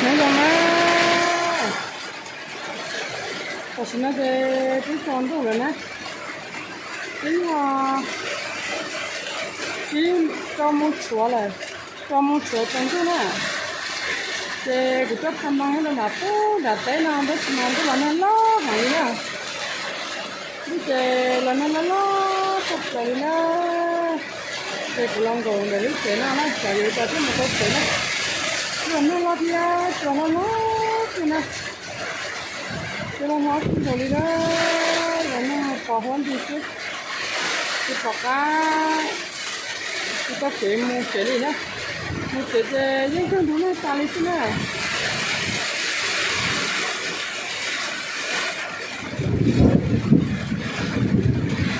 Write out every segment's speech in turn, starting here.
Nyob zoo na, tam sim no ces twb tsaus ntuj lawm na, twb yog tsib rau moo tshuav lawm, rau moo tshuav tsaus ntuj na. Ces kuv tuaj phaj moo nyob rau nram pub nram teb no tab sis mas ntuj los nag loj heev li na. Lub tsev los nag loj loj tshaj plaws li na. Ces kuv los nkaum ntawm lub tsev no na, xyov yuav ua cas thiaj mus tau tsev na. Los nag loj thiab cua hlob hlob thiab na. Cua hlob hlob kawg nkaus li na, los nag pos huab nti xwb, tsis pom qab tsis tau kev mus tsev li na. Mus tsev ces yeej kawg ntug nag tas li xwb na.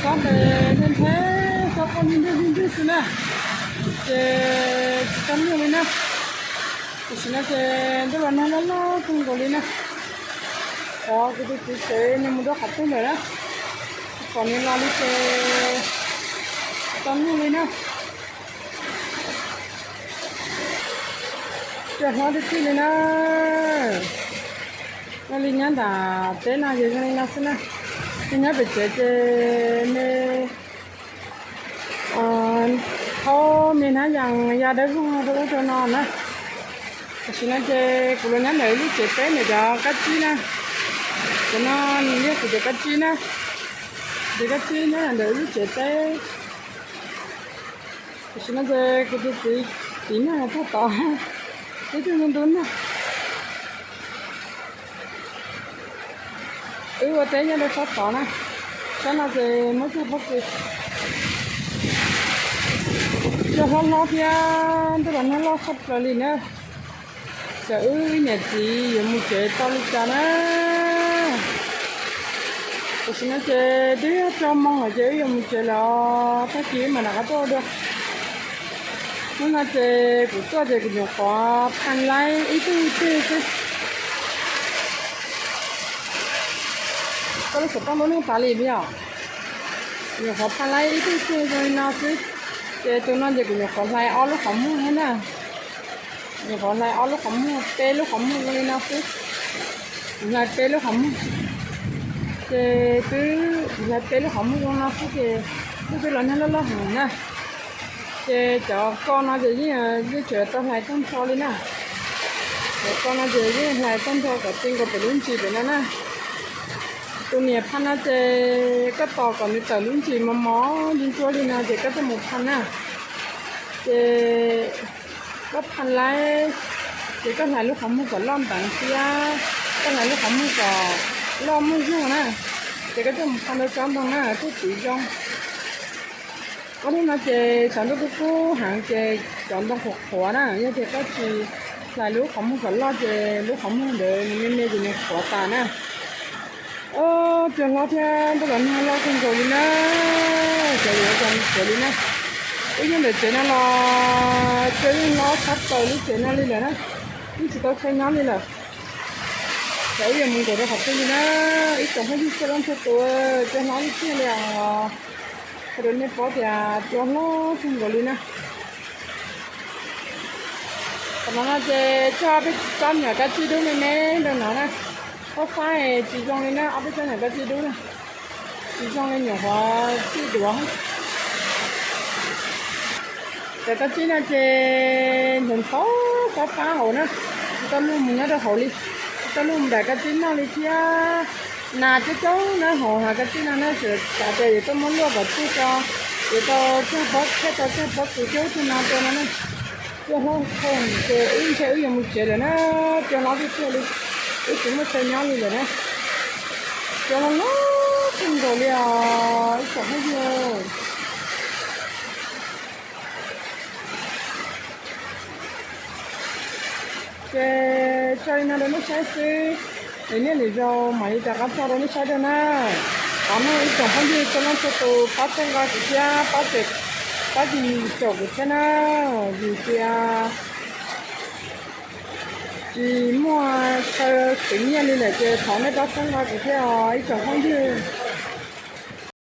Xob ntes nthe nthe, xob poj ntwg ntwg ntwg xwb na, ces tsis tau luaj li na. Tam sim no ces ntuj los nag loj loj kawg nkaus li na. Xyov kuv tus txiv tsev nws mus rau qhov twg lawm na, tsis pom nws los li ces tsis tau luaj li na. Cua hlob tiag tiag li na. Nyob li nyob nram teb no ces zoo li no xwb na. Nyob nyob pem tsev ces me thaub me hnab yas ya dawb vog rau ub rau no na. Tam sim no ces kuv los nyob ntawm lub tsev teb ntawm cov kab tsib na. Cov no nws yog kuv cov kab tsib na. Cov kab tsib nyob ntawm lub tsev teb. Tam sim no ces kuv tus txiv tiv nag tag tod, ib tug ntub ntub nag. Wb ua teb nyob rau sab tod na, sab no ces muab cog pob kws. Cua hlob hlob thiab ntuj los nag loj tshaj plaws li na. Xyov wb niam txiv yuav mus tsev tau li cas na. Tam sim no ces twb yog rau moo lawm ces wb yuav mus tsev lawm, tag kis wb mam rov qab tuaj ua dua. Hnub no ces kuv tuaj ces kuv nyuam qhuav phaj laib ib tug ceg xwb. Koj lub xov tooj lub neej tas li puas yog? Nyuam qhuav phaj laib ib tug ceg zoo li no xwb, ces tus no ces kuv nyuam qhuav hlais ob lub qhov muag thiab na. Nyuam qhuav hlais ob lub qhov muag, peb lub qhov muag zoo li no xwb. Kuv hlais peb lub qhov muag, ces twb kuv hlais peb lub qhov muag zoo no xwb ces twb twb los nag loj loj heev na. Ces cov ko no ces yeej yeej tseem tau hlais tag nrho li na. Cov ko no ces yeej hlais tag nrho kom ti nkaus pem lub ntsis pem no na. Tus niam phaj no ces koj tos kom nws tawm lub ntsis mos mos ntsuab ntsuab li no ces koj thiaj mus phaj na. Ces koj phaj laib, ces koj hlais lub qhov muag kom loj nteev thiab koj hlais lub qhov muag kom loj muaj zog na, ces koj thiaj mus phaj rau tsob ntoo na thiaj txiv zoo. Ob hnub no ces tshav ntuj kub kub heev ces cov ntoo qhuav qhuav na, yog tias koj tsis hlais lub qhov muag kom loj ces lub qhov muag ntawd nws me me ces nws qhuav tas na. Cua hlob thiab ntuj los nag loj kawg nkaus li na, xyov yuav ua cas mus tsev li na. Wb nyob ntawm tsev no los cua yeej hlob tshaj plaws lub tsev no li lawm na, yeej tsis tau chaw nyob li lawm. Ces wb yuav mus nkaum rau qhov twg li na, ib tsoom phooj ywg txhua leej txhua tus, cua hlob tiag tiag li os. Qhia rau nej paub tias cua hlob kawg nkaus li na. Qhov no no ces cog ob peb tsob nyuam kab tsib dub me me rau no na. Fab fab tsis zoo li na, ob peb tsob nyuam kab tsib dub na, tsis zoo li nyuam qhuav tsib duav. Cov kab tsib no ces nthav nthav fab fab hauv na, tsis tau luaj mus nyob rau hauv li, tsis tau luaj mus nram kab tsib noj li thiab. Nas coob coob na hauv hav kab tsib no na, xav tias yuav tuaj muab luaj kom tsuag tso, yuav tau cog pob, thiaj tau cog pob kws coob tsuag no rau no na. Cua hlob kawg ces wb ntshe wb yuav mus tsev lawm na, cua hlob tiag tiag li, wb tsis muaj chaw nyob li lawm na. Cua hlob hlob kawg nkaus li os ib tsoom phooj ywg. Ces tso li no rau nej saib xwb, es niaj hnub zaus mam li rov qab tso rau nej saib dua na. Thov nej ib tsoom phooj ywg txhua leej txhua tus pab txhawb nqa kuv thiab pab, pab caum kuv thiab na, vim tias tsis muaj chaw khwv nyiaj li lawm ces thov nej pab txhawb nqa kuv thiab os ib tsoom phooj ywg.